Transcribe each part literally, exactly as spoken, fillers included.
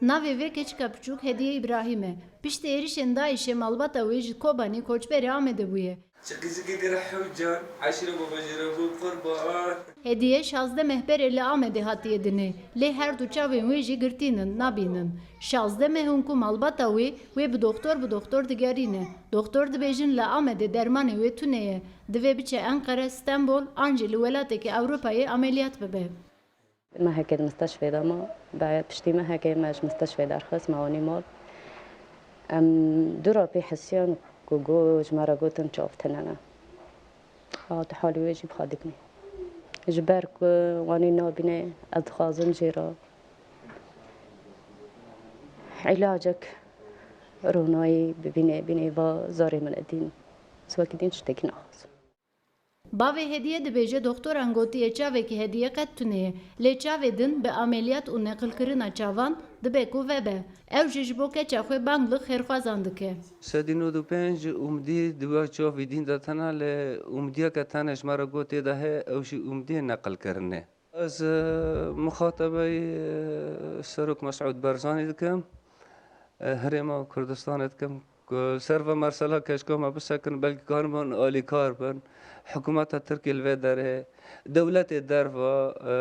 Navê vê keçika piçûk Hediye Îbrahîm e. Piştî êrişên DAIŞ'ê malbata wê ji Kobanê koçberê Amedê bûye. Çi qîzikê gere hewcan, eşîre baba jê re bû qurban. Hediye şazdeh meh berê li Amedê hatiye dinê, lê her du çavên wê jî girtîn in, nabînin. Şazdeh meh in ku malbata wê, wê bi doxtor bi doxtor digerîne. Doxtor dibêjin li Amedê dermanê wê tune ye. Divê biçe Enqere, Stenbol an jî li welatekî Ewropayê ameliyat bibe. Mehekê di misteşfê de ma, be piştî mehekê me ji misteşfê derxist, me anî mal. Em dû re pê hisiyan ku got, ji me re gotin çav tune ne. Hat halê wê jî bi xwe dikinê. Ji ber ku wanî nabîne, ez dixwazim jê re îlacek ronayî bibîne, bînê va zarê min e dîn. Ez wekî dîn tiştekî naxwazim. Bavê Hediye dibêje, doxtoran gotiye çavekî Hediye qet tune ye, lê çavê din bi ameliyat û neqilkirina çavan dibe ku vebe. Ew jî ji bo keça xwe bang li xêrxwazan dike. Sedî nod û pênc umdî di we çavî dîn de tena, lê umdiyeke tenê ji me re got tê de heye, ew jî umdiyê neqilkirinê. Ez, e, muxatebeyî, e, Serok Mesûd Barzanî dikim, e, Herêma Kurdistanê dikim, ku li ser ve mersela keşka me bisekin, belkî karibin alîkar bin. Hikûmeta Tirkiyê li vê derê, dewletê derva, e,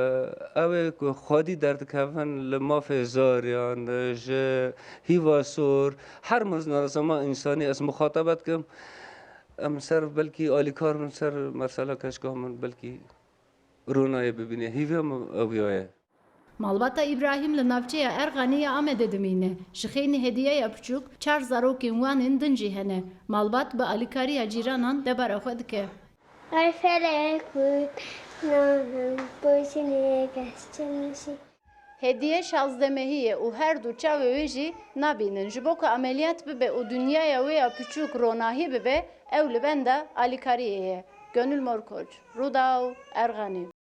ew ê ku xwedî derdikevin li mafê zariyan, e, ji hîva sor, her mezin resema însanî ez muxatebe dikim. Em ser belkî alîkar bin ser mersela keşka min, belkî ronayê bibîne. Hîviya min ew ya ye. Malbata Îbrahîm li navçeya Erxanî ya Amedê dimîne. Ji xeynî Hediyeya piçûk çar zarokên wan ên din jî hene. Malbat bi alîkariya cîranan debara xwe dike. Ay felek û nanan, boşinê geçmişi. Hediye şazdeh mehî ye û her du çavê wê jî nabînin. Ji bo ku ameliyat bibe û dinyaya wê ya piçûk ronahî bibe, ew li benda alîkariyê ye. Gönül Morkoç, Rûdaw, Erxanî.